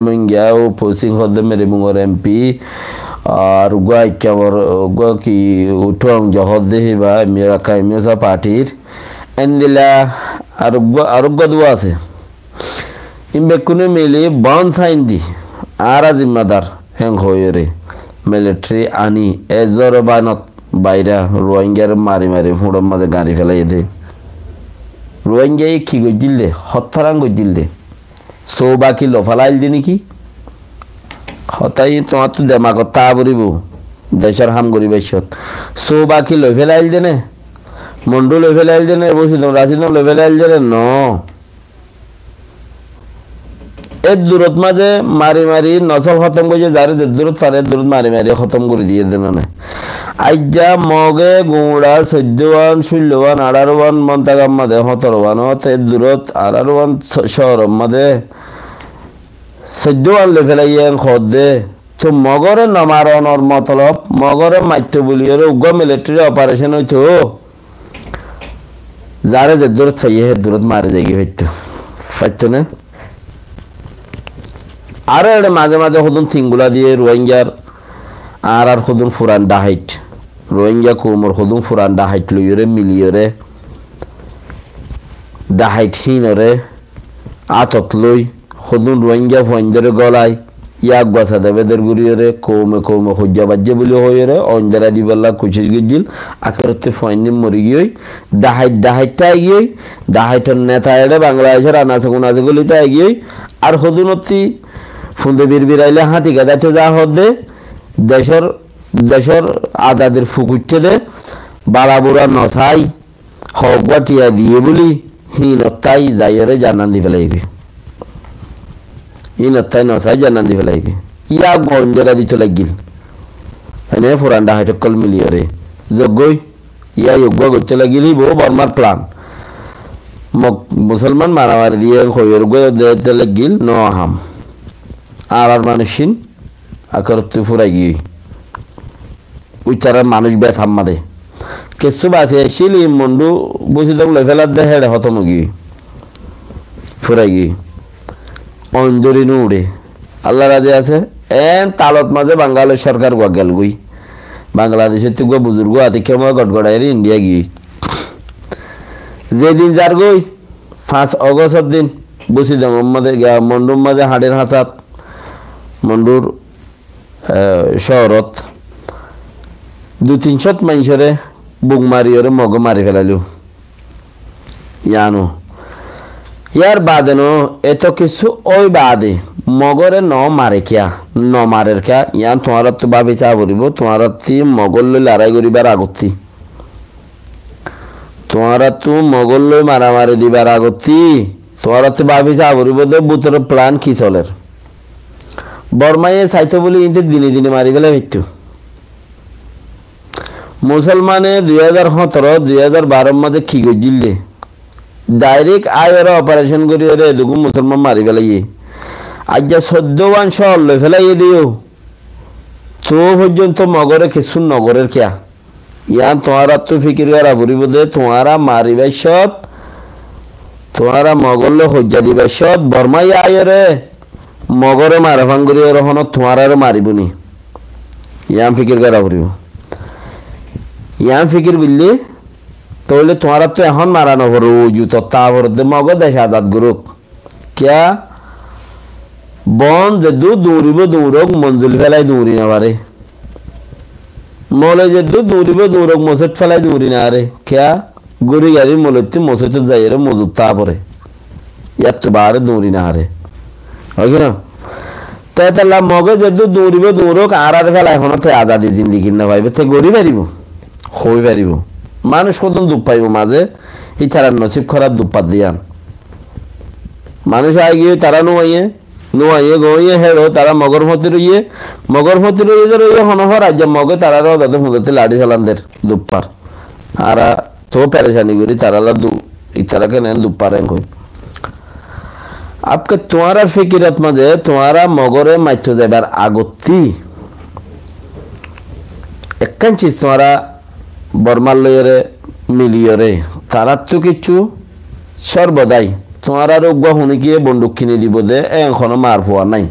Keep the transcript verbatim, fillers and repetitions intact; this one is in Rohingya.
Rohingya ó posting hoódde Meribungor M P, ar uggúa Aikkamor, uggúa ki Uthong Johor de híba, Mira Kaimiosa partyr. Endilla ar uggúa, ar uggúa dua asé. Ín bekkúne mili bon sain di, añára zimmadar, héen hoiyóre military aní, e zore banot baira Rohingyare mari mari fuñçor mazé gañri felaiyé dé. Rohingyaye ki goijjíl dé, hottáran goijjíl dé. Sóu baki loi felaiyél dé néki? Hotá iín tuáñrtu demagot táa foribó, decór ham goríbar cót. Sóu baki loi felaiyél dé né? Mondu loi felaiyél dé né? Busidon Rasidon loi felaiyél dé né? Noó. Eddurot mazé mari mari nosol hótom goijjé, zaré zeddurot fare eddurot mari mari hótom gorí diyé dé none. Aijja Moge guñça soiddówan, cúllowan, añçárowan montagar mazé, hótorowanot eddurot añçárowan cóoror mazé soiddówan loi felaiyé en hoódde. Toi Mogore no maronor motolob, Mogore maitto buliyóre uggúa military operation óito. Zaré zeddurot faiyé, heddurot mari zaigói faitto. Faitto né? Aró eçe mazé mazé hodún tingula diyé Rohingyar, añárar hodún furan dhahait. Rohingya koumor hodún furan dhahait loiyóre, miliyóre, dhahait híinoré átot loi, hodún Rohingya fuaindóre gólai, yá eggúa sada beder goríyoré, koume koume hoijja baijjé buli hoiyóre, oindóra dibálla kucíc goijjíl, akérottí fuaindín morigiyói, dhahait dhahait táigiyói, dhahaitor neta eçé Bangladecór anase kunase gólai táigiyói, ar hodúnottí funde birbirailé háñti gedáito za hoódde, decór, decór azadir fuk uiththé dé, bala bura nosai, hoggúa thiañ diyé buli, híinottái zaiyóre janan di felaigói. Híinottái nosai janan di felaigói. Yá eggúa oindóra dito laiggíl. Ene furan dhahait ókkol miliyóre. Zoggói, yá eggúa goittó laiggíl, híbou Bormar plan. Mok-, Musolman maramari diyé hoiyóre eggúa dito laiggíl, no ham. Añárar manúiccín, akérottí furai giyói. Uitarar manúic bes hámmade. Kessú basi accíl, Mondu Busidong loi féladde héçe hótom óigiyói. Furai giyói. Oin dóri no uçé. Allah razi asé. Eén talot mazé Bangalor sorkar gua gelgói. Bangladecóttu gua buzurgó ati kemua gotgoraiyóre India giyói. Zedin zargói, fañs Ogostor din, Busidongor mazé, giya Mondur mazé hañçir hañsat, Mondur eh, cóorot dui tin cót maincóre buk mariyóre Mogé mari félailó. Yíano. Yár baade noó, eto kessú ói baade Mogóre noó mare kiyá, nomarer kiyá, yián tuáñrattú báfi saá foribó, tuáñrattú Mogór loi larái goríbar agottí. Tuáñrattú Mogór loi maramari dibar agottí, tuáñrattú báfi saá foribó dé bútore plan ki soler. Bormáye saitó bóli iínte dine dine mari félai faittó. Musolmane dui házar hóñtoro, dui házar baró mazé ki goijjíl dé? Dairek aiyóre operecon goríyóre edugún musolman mari félaiyé. Aijja soiddó wán cóor loi félaiyé dé yó. Toó foijjonto Mogóre kessú nogorér kiyá? Yián tuáñrattú fikir gora foribó dé, tuáñra maribár cót, tuáñra Mogór loi hoijja dibar cót, Bormáye aiyóre Mogóre mare fán goríyóre honó tuáñraré maribó ni? Yián fikir gora foribó. Yián fikir goillé, tóile tuáñrattú ehón mara noforé, uju tottá foré dé Mogé dec azad gorók. Kiyá? Bon zeddúr duñribó duñrók, monzil félai duñri nofaré. Moloi zeddúr duñribó duñrók, mosóit félai duñri nofaré. Kiyá? Gúri gari moloittú mosóitot zaiyóre mozut táa foré. Yáttu baáre duñri nofaré. Ói ki no? Te étalla Mogé zeddúr duñribó duñrók, añáráre félai honó te azadi zindigi nofaibó, te gorí faribó. Hoói faribó. Manúic hodún duk faibó mazé, ítarar nosíb hóraf duk fadde yián. Manúic aigiyói tará nuaiyé, nuaiyé goóiye héço tará Mogór fóñti roiyé, Mogór fóñti roiyé dé roiyé honó hor aijja Mogé taráre ódade fuñdótti laçí salan der, duk far. Añára toó perecani gorí tarálla du-, itará kene duk far enkoi. Abke tuáñrar fikirot mazé tuáñra Mogóre maitto zaibar agottí ekkán ciz tuáñra Bormár loiyóre miliyóre, taráttu kiccú córbodai tuáñraré uggúa huníkiye bonduk kini dibou dé, en honó mar fua nái.